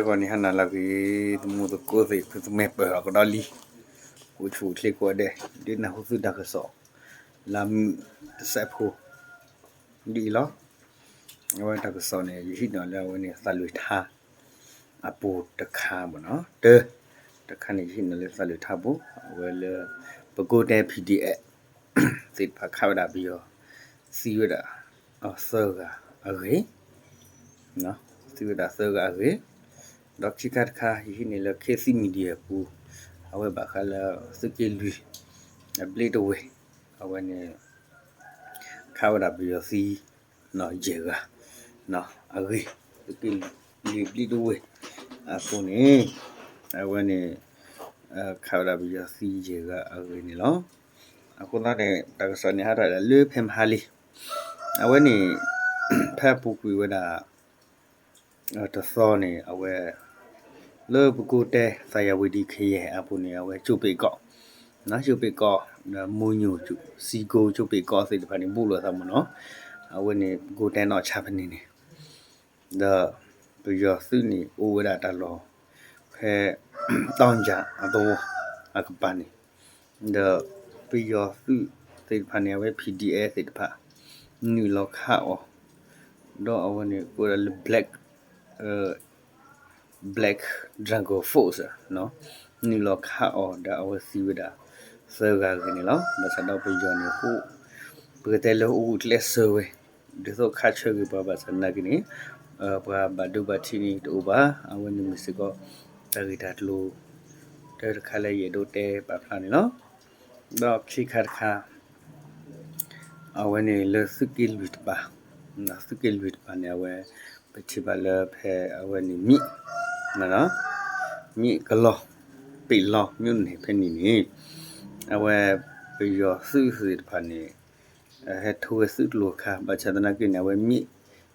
ဂီၤန့ၣ်ဟါနၤလၢအဂ့ၤ သမူသကိးသ့ၣ် ဖုသမ့ၢ်ပၢၢ်အကဒီးလံ, အိၣ်ဆူၣ်အိၣ်ချ့ကိးဂၤဒဲး ဒ်နၢ်ဟူသုတၢ်ကစီၣ် လၢမုၢ်တစဲးဖိ ဒ်အံၤလီၤ. အဝဲတၢ်ကစီၣ်န့ၣ် ယဟံးန့ၢ်လၢအဝဲန့ၣ် သးလွံၢ်ထါ အပူၤတခါမ့ၢ်နီၤ, တၢ်တခါန့ၣ် ယဟံးန့ၢ်လၢသးလွံၢ်ထါပူၤ အဝဲလၢ ပကိးတဲ PDF သ့ၣ်တဖၣ်ခးဝဲဒၣ်ပယီၤ သံဝဲဒၣ် သၢဂၤအဂ့ၢ် သံဝဲဒၣ်သၢဂၤအဂ့ၢ်, ဒီးခံခါတခါ ယဟံးန့ၢ်လၢ ခေတ်သစ် Media ပူၤ, အဝဲဘၣ်ဃးလၢ သုးက့လွံၢ် အဘျ့တဝ့ၢ် အဝဲန့ၣ် ခးဝဲဒၣ်ပယီၤသံ ယဲၢ်ဂၤ အဂ့ၢ်, သုးက့လွံၢ်ဘျ့တဝ့ၢ် အဃိန့ၣ် အဝဲန့ၣ် ခးဝဲဒၣ်ပယီၤသံယဲၢ်ဂၤအဂ့ၢ်န့ၣ်လီၤ. အဃိသတးန့ၣ် တၢ်ကစီၣ်န့ၣ် ဟးထီၣ်ဒၣ်လၢဖဲမဟါလံ, အဝဲန့ၣ် ဖဲအပူၤကွံာ်ဝဲဒၣ် တသီန့ၣ် အဝဲ လၢပကိးတဲ သးယၤဝံၤဒံးခယဲၢ်အပူၤန့ၣ် အဝဲကၠိပ့းကီး, ကၠိပ့းကီး ဒီးမိၢ်ညိၣ် စံကိကၠိပ့းကီးသ့ၣ်တဖၣ်န့ၣ် ဘူးလိာ်သးမ့ၢ်နီၤ, အဝဲန့ၣ် ပကိးတဲနီၢ်ဆါဖဲန့ၣ်န့ၣ် ဒီးပယီၤသုးန့ၣ် အိၣ်ဝဲဒၣ်တၢ်လီၢ် ဖဲ တီၢ်ကၠၣ်အသဝီအကပၤန့ၣ်, ဒီးပယီၤသုးသ့ၣ်တဖၣ်န့ၣ် အဝဲ PDF သ့ၣ်တဖၣ် နုာ်လီၤခးအီၤ, ဒီးအဝဲန့ၣ် ကိးဝဲဒၣ်လၢ Black Black Dragon Force နုာ်လီၤခးအီၤဒီးအဝဲသံဝဲဒၣ် သၢဂၤဂ့ၢ်န့ၣ်လီၤ. ဘၣ်ဆၣ်ဒီးပယီၤန့ၣ် ပကတဲလၢအိၣ်ဂုာ်ကျဲးစၢးဝဲ ဒ်သိးခးဆၢဂ့ၤပှၤဘၣ်ဆၣ်သနာ်က့န့ၣ် ပှၤဘၣ်ဒိဘၣ်ထံးန့ၣ်တအိၣ်ဘၣ်. အဝဲန့ၣ်မ့ၢ်စ့ၢ်ကီး တၢ်ဂ့ၢ်တၢ်ကျိၤ တၢ်တခါလၢယအဲၣ်ဒိးတဲပာ်ဖျါန့ၣ်လီၤ. ဒီးခံခါတခါ အဝဲန့ၣ်လၢသုးက့လွံၢ်တပၤ, သုးက့လွံၢ်တပၤန့ၣ် အဝဲ ပထံၣ်ဘၣ်လၢဖဲအဝဲန့ၣ်မံး, မံးကလီၢ် ပ့းလီၢ် မံးန့ၣ်ဖဲန့ၣ်န့ၣ် အဝဲပယီၤသုးသ့ၣ်တဖၣ်န့ၣ် ဟဲထိဝဲသုးကျိၤအခါ ဘၣ်ဆၣ်သနာ်က့န့ၣ် အဝဲမံး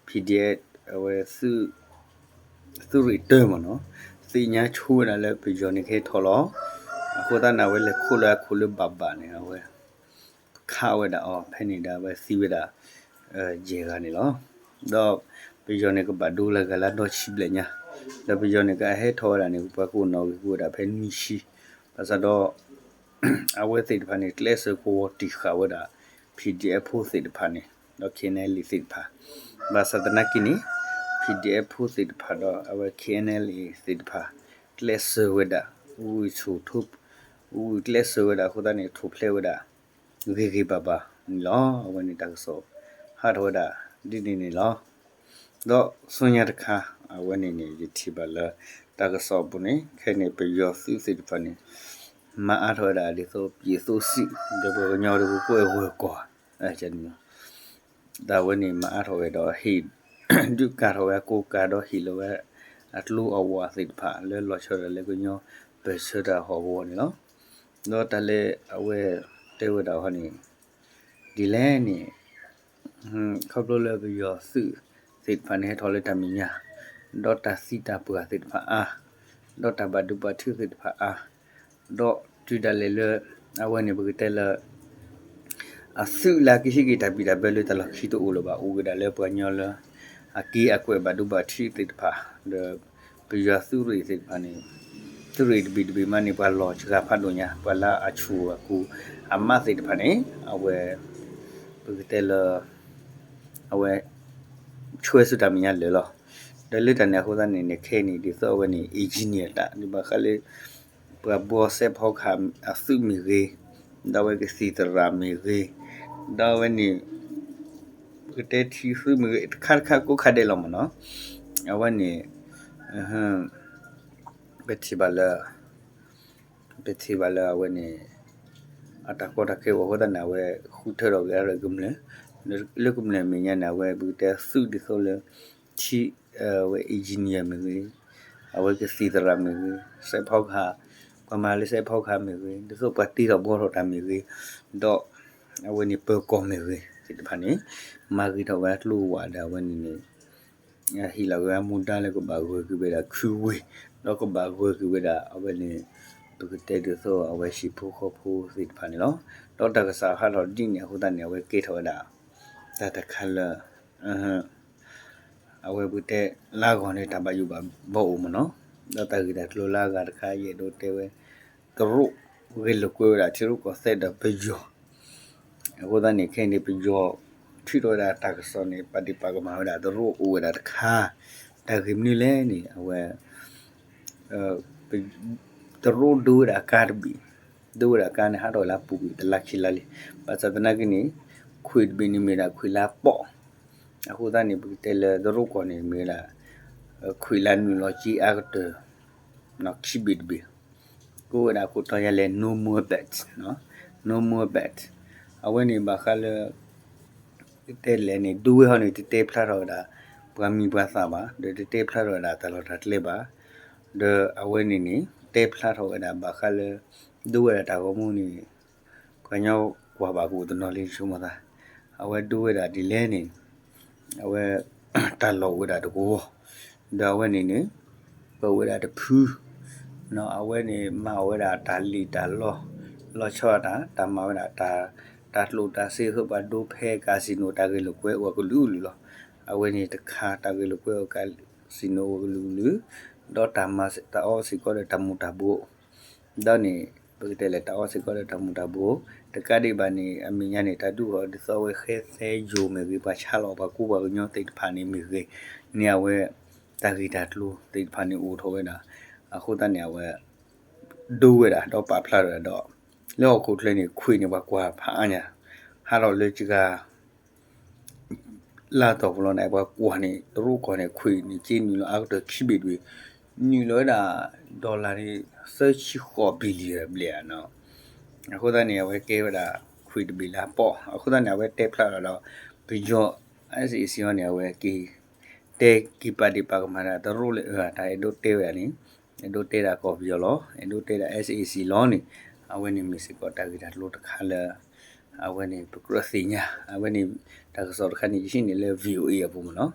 PDF အဝဲ သုးရ့ၣ်တၢမ့ၢ်နီၤ သ့ၣ်ညါဆိဝဲဒၣ်လၢပယီၤန့ၣ်ကဟဲထီၣ်လီၤ. အဃိသတးန့ၣ် အဝဲလဲၤခိးလၢအခိၣ်လၢဘၣ်ဘၣ်န့ၣ် အဝဲ ခးဝဲဒၣ်အီၤဖဲန့ၣ်ဒီး အဝဲသံဝဲဒၣ် ယဲၢ်ဂၤန့ၣ်လီၤ. ဒီးပယီၤန့ၣ်ကဘၣ်ဒိလၢဂၤလၢဒီဆံဘျဲၣ်ညါ, ဒီးပယီၤန့ၣ်ကဟဲထီၣ်ဝဲဒၣ်န့ၣ် ပှၤကအိၣ်နီၣ်ဂံၢ်ဟူဝဲဒၣ်ဖဲနွံဆံ, ဘၣ်ဆၣ်ဒီး အဝဲသ့ၣ်တဖၣ်န့ၣ် ကျဲးစၢးကဝီၤတံၢ်ဃာ်ဝဲဒၣ် PDF ဖိသ့ၣ်တဖၣ်န့ၣ် ဒီး KNLA သ့ၣ်တဖၣ်, ဘၣ်ဆၣ်သနာ်က့န့ၣ် PDF ဖိသ့ၣ်တဖၣ်ဒီး အဝဲ KNLA သ့ၣ်တဖၣ် ကျဲးစၢးဝဲဒၣ် ဂုာ်ဆူၣ်ထူ ဂုာ်ကျဲးစၢးဝဲဒၣ်အဃိသတးန့ၣ် ထိၣ်ဖျဲးဝဲဒၣ် ဂ့ၤဂ့ၤဘၣ်ဘၣ်န့ၣ်လီၤ. အဝဲန့ၣ်တၢ်ကစီၣ် ဟးထီၣ်ဝဲဒၣ် ဒ်န့ၣ်န့ၣ်လီၤ. ဒီးဆူညါတခါ အဝဲန့ၣ်န့ၣ် ယထံၣ်ဘၣ်လၢ တၢ်ကစီၣ်အပူၤန့ၣ် ခဲအံၤန့ၣ် ပယီၤသုးသ့ၣ်တဖၣ်န့ၣ် မၤအါထီၣ်ဝဲဒၣ်ဒ်သိး ပယီၤသုးစံး ဒီးပှၤကညီဒီးပှၤကွဲးဝဲၢ်ကွီၢ် ဒ်ဝဲန့ၣ် မၤအါထီၣ်ဝဲဒီးဟ့ၣ် ဒုးကၤထီၣ်ဝဲအကိးကၤဒီးဟ့ၣ်လီၤဝဲ အကျိအဝးသ့ၣ်တဖၣ် လၢလီၤဆီဒၣ်တၢ်လၢကညီပၢၢ်ဆၢတၢ်ဟီၣ်ကဝီၤန့ၣ်လီၤ. ဒီးတၢ်လၢအဝဲတဲဝဲဒၣ်ဟီန့ၣ် ဒ်လဲၣ်န့ၣ် ခီဖျိလၢပယီၤသုးသ့ၣ်တဖၣ်န့ၣ် ဟဲထီၣ်လၢတၢ်မဲာ်ညါ ဒီးတၢ်သံတၢ်ပှၢ်သ့ၣ်တဖၣ်အါ, ဒီးတၢ်ဘၣ်ဒိဘၣ်ထံးသ့ၣ်တဖၣ်အါ, ဒီးတုၤဒၣ်လဲာ်လၢ အဝဲန့ၣ်ပကတဲလၢ အသုးလၢအကဟံးက့ၤတၢ်ဘံၣ်တၢ်ဘၢလၢတၢ်လီၢ်ခံတအိၣ်လၢၤဘၣ် အိၣ်က့ၤဒၣ်လၢပှၤကညီလၢ အက့အကွဲၢ်ဘၣ်ဒိဘၣ်ထံးသ့ၣ်တဖၣ် ဒီးပယီၤသုးရ့ၣ်သ့ၣ်တဖၣ်န့ၣ် သုးရ့ၣ်တဘ့ၣ်တဘ့ၣ်မးန့ၣ် ပှၤလီၤစှၤဖးဒိၣ်ညါ ပှၤလၢအဆူၣ်အကူၣ်အမးသ့ၣ်တဖၣ်န့ၣ် အဝဲ ပကတဲလၢ အဝဲ ဆွဲဆူတၢ်မဲာ်ညါလၢာ်လီၤ. ဒီးလၢတၢ်န့ၣ်အဃိသတးန့ၣ်န့ၣ် ခဲအံၤန့ၣ် ဒ်သိးအဝဲန့ၣ် engineer တၢ် ဒ်ဘၣ်ဃးလၢ ပှၤဘှီစဲးဖီကဟၣ်အသုးမ့ၢ်ဂ့ၤ, ဒီးအဝဲကသံၣ်သရၣ်မ့ၢ်ဂ့ၤ, ဒီးအဝဲန့ၣ် ပကတဲထံသုးမ့ၢ်ဂ့ၤ တခါတခါကိးခါဒဲးလီၤမ့ၢ်နီၤ. အဝဲန့ၣ် ပထံၣ်ဘၣ်လၢ ပထံၣ်ဘၣ်လၢအဝဲန့ၣ် အတၢ်ကီတၢ်ခဲအိၣ်အဃိသတးန့ၣ် အဝဲဃုထၢထီၣ်က့ၤအါထီၣ်ကမျၢၢ် လၢကမျၢၢ်မဲာ်ညါန့ၣ် အဝဲပကတဲသုးဒ်သိးလၢ ထံ အဝဲ engineer မ့ၢ်ဂ့ၤ, အဝဲကသံၣ်သရၣ်မ့ၢ်ဂ့ၤ, စဲးဖီကဟၣ်, ပှၤမၤလၢစဲးဖီကဟၣ်မ့ၢ်ဂ့ၤ, ဒ်သိးပှၤတ့ထီၣ်ဘှီထီၣ်တၢ်မ့ၢ်ဂ့ၤ, ဒီး အဝဲန့ၣ်ပၢၤကီၢ်မ့ၢ်ဂ့ၤသ့ၣ်တဖၣ်န့ၣ် မၤဂ့ၤထီၣ်ဝဲအကျိအဝးဒီးအဝဲန့ၣ်န့ၣ် ဟ့ၣ်လီၤဝဲအမူဒါလၢကဘၣ်ဂၢၢ်က့ၤဝဲဒၣ်ခုဝ့ၢ်, ဒီးကဘၣ်ဂၢၢ်က့ၤဝဲဒၣ်အဝဲန့ၣ် ပကတဲဒ်သိးအဝဲဟံၣ်ဖိဃီဖိသ့ၣ်တဖၣ်န့ၣ်လီၤ. ဒီးတၢ်ကစီၣ်ဟးထီၣ်ဒ်န့ၣ်အဃိသတးန့ၣ် အဝဲကဲထီၣ်ဝဲဒၣ် တၢ်တခါလၢ အဝဲပကတဲလၢအဂီၢ်န့ၣ် တၢ်ဘၣ်ယိၣ်ဘၣ်ဘီအိၣ်မ့ၢ်နီၤ. ဒီးတၢ်ဂ့ၢ်တၢ်ကျိၤလၢအဂၤတခါ ယအဲၣ်ဒိးတဲဝဲ တရူးဂဲၤလိာ်ကွဲဝဲဒၣ်ထံရူၢ်ကီၢ်သဲးဒီးပယီၤ အဃိသတးန့ၣ် ခဲအံၤန့ၣ် ပယီၤ ထုးထီၣ်ဝဲဒၣ်တၢ်ကစီၣ်န့ၣ် ပာ်ဒ့ၣ်ပာ်ကမၣ်ဝဲဒၣ် တရူးအိၣ်ဝဲဒၣ်တခါ, တၢ်ဂ့ၢ်မနုၤလဲၣ်န့ၣ် အဝဲ တရူးဒိဝဲဒၣ်ကါတဘ့ၣ်, ဒိဝဲဒၣ်ကါန့ၣ် ဟးထီၣ်ဝဲလၢအပူၤကွံာ်တလါခံလါလံ. ဘၣ်ဆၣ်သနာ်က့န့ၣ် ခွံၣ်တဘ့ၣ်န့ၣ်မ့ၢ်ဒၣ်ခွံၣ်လၢအပိာ်, အဃိသတးန့ၣ် ပကတဲလၢတရူးကီၢ်န့ၣ် မ့ၢ်ဝဲဒၣ် ခွံၣ်လၢနုာ်လီၤက့အါကတၢၢ် ခံဘ့ၣ်တဘ့ၣ်, ကိးဝဲဒၣ်ခိၣ်တီယါလဲၣ် no more bet, no more bet. အဝဲန့ၣ်ဘၣ်ဃးလၢ တဲလဲၣ်န့ၣ် ဒိဝဲဟီန့ၣ် တတဲဖျါထီၣ်ဝဲဒၣ် ပှၤမံၤပှၤသၣ်ဘၣ်, ဒီးတတဲဖျါထီၣ်ဝဲဒၣ်တၢ်လီၢ်တၢ်ကျဲဘၣ်, ဒီးအဝဲန့ၣ်န့ၣ် တဲဖျါထီၣ်ဝဲဒၣ်ဘၣ်ဃးလၢ ဒိဝဲဒၣ်တၢ်ဂီၤမူန့ၣ် ပှၤကညီကွၢ်ဘၣ်ကအိၣ်တနီၤလံ ဆိကမိၣ်သး, အဝဲဒိဝဲဒၣ်ဒ်လဲၣ်န့ၣ် အဝဲ တၢ်လီၢ်အိၣ်ဝဲဒၣ်တကဝီၤ, ဒီးအဝဲန့ၣ်န့ၣ် ပၢၤဝဲဒၣ်တဖု, အဝဲန့ၣ်မၤအီၣ်ဝဲဒၣ်တၢ်လံၣ်တၢ်လီ, လီၤဆီဒၣ်တၢ်, တၢ်မၤဝဲဒၣ်တၢ်, တၢ်ကျိၣ်တၢ်စ့ ဟၢပှၤဒိဖဲ casino တၢ်ဂ့ၢ်လိာ်ကွဲအိၣ်အကလုာ်ကလုာ်လီၤ. အဝဲန့ၣ်တခါ တၢ်ဂ့ၢ်လိာ်ကွဲအိၣ် casino အိၣ်ကလုာ်ကလုာ်, ဒီးတၢ်မၤတၢ်အီစ့ၢ်ကီးဒီးတၢ်မူၤတၢ်ဘှီး, ဒီးန့ၣ် ပကတဲလဲၣ်တၢ်အီစ့ၢ်ကီးဒီးတၢ်မူၤတၢ်ဘှီး, တကးဒံးဘၣ်န့ၣ် အမဲာ်ညါန့ၣ် တၢ်ဒုးအီၤဒ်သိးအဝဲဃဲသဲယိာ်မ့ၢ်ဂ့ၤ ပှၤဆါလီၤပှၤကူပှၤကညီသ့ၣ်တဖၣ်န့ၣ်မ့ၢ်ဂ့ၤ, န့ၣ်အဝဲ တၢ်ဂ့ၢ်တၢ်ကျိၤသ့ၣ်တဖၣ်န့ၣ်အိၣ်ထီၣ်ဝဲဒၣ်, အဃိသတးန့ၣ် အဝဲ ဒိဝဲဒၣ်ဒီးပာ်ဖျါထီၣ်ဝဲဒၣ်ဒီး လၢဟီၣ်ခိၣ်ချၢန့ၣ် ခွံၣ်န့ၣ် ပှၤကွၢ်ဖးအါညါ, ဟးထီၣ်လၢစှၤ လၢအတီၢ်ပူၤလီၤန့ၣ် ပှၤကွၢ်န့ၣ် တရူးကီၢ်န့ၣ် ခွံၣ်န့ၣ် က့နုာ်လီၤအါကတၢၢ်ခံဘ့ၣ်တဘ့ၣ်, နုာ်လီၤဝဲဒၣ် dollar န့ၣ် သၢဆံဃိး billion ဘျဲၣ်ဧါနီၤ. အဃိသတးန့ၣ် အဝဲကဲဝဲဒၣ် ခွံၣ်တဘ့ၣ်လၢအပိာ်, အဃိသတးန့ၣ် အဝဲတဲဖျါထီၣ်ဒီး ပယီၤ SAC အံၤန့ၣ် အဝဲက့ၤ တဲက့ၤပာ်ဒ့ၣ်ပာ်ကမၣ်ဒၣ်တရူးလၢအဂၤ တၢ်အဲၣ်ဒိးတဲဝဲဒၣ်န့ၣ် အဲၣ်ဒိးတဲဒၣ်ကီၢ်ပယီၤလီၤ, အဲၣ်ဒိးတဲဒၣ် SAC လီၤန့ၣ်, အဝဲန့ၣ်မ့ၢ်စ့ၢ်ကီးတၢ်ဂ့ၢ်တၢ်ကျိၤတခါလၢ အဝဲန့ၣ်ပကြၢးသ့ၣ်ညါ, အဝဲန့ၣ် တၢ်ကစီၣ်တခါန့ၣ် ယဟံးန့ၢ်လၢ VOA အပူၤမ့ၢ်နီၤ,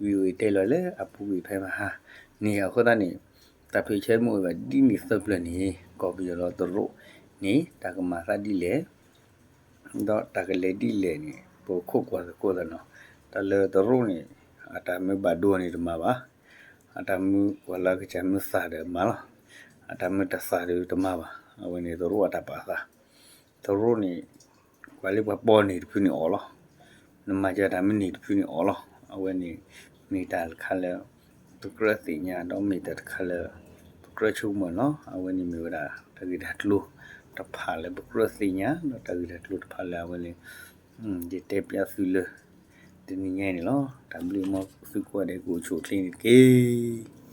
VOA တဲလီၤလၢအပူၤကွံာ်ဖဲမဟါန့ၣ် အဃိသတးန့ၣ် တၢ်ဖံးဆၢမုၢ်အိၣ်ဘၣ်ဒ်န့ၣ်သၢပျၢၤန့ၣ် ကီၢ်ပယီၤဒီးတရူးန့ၣ် တၢ်ကမၤသးဒ်လဲၣ် ဒီးတၢ်ကလဲၤဒ်လဲၣ်န့ၣ် ပခိးကွၢ်သကိးသးနီၤ, တၢ်လၢတရူးန့ၣ် အတၢ်မ့ၢ်ဘၣ်ဒိန့ၣ်တမၤဘၣ်, အတၢ်မ့ၢ်ကွၢ်လၢအကစၢ်မ့ၢ်သၣ်ဒီးမၤလီၤ, အတၢ်မ့ၢ်တသၣ်ဒီးတမၤဘၣ်, အဝဲန့ၣ်တရူးအတၢ်ပာ်သး, တရူးန့ၣ် ကွၢ်လၢပှၤပိာ်န့ၢ်တဖုန့ၣ်အီၣ်လီၤ, နမၤစၢၤတၢ်မ့ၢ်န့ၢ်တဖုန့ၣ်အီၣ်လီၤ, အဝဲန့ၣ် မ့ၢ်တၢ်တခါလၢ ပကြၢးသ့ၣ်ညါ ဒီးမ့ၢ်တၢ်တခါလၢ ပကြၢးဆိကမိၣ်လီၤ, အဝဲန့ၣ်မ့ၢ်ဝဲဒၣ် တၢ်ဂ့ၢ်တၢ်ကျိၤတဖၣ်လၢပကြၢးသ့ၣ်ညါ ဒီးတၢ်ဂ့ၢ်တၢ်ကျိၤတဖၣ်လၢအဝဲန့ၣ် ယတဲပျးသုလၢ တနံၤညါအံၤန့ၣ်လီၤ, တၢ်ဘျုးမ်သုကွၢ်ဒဲးကအိၣ်ဆူၣ်အိၣ်ချ့န့ၣ်တက့ၢ်.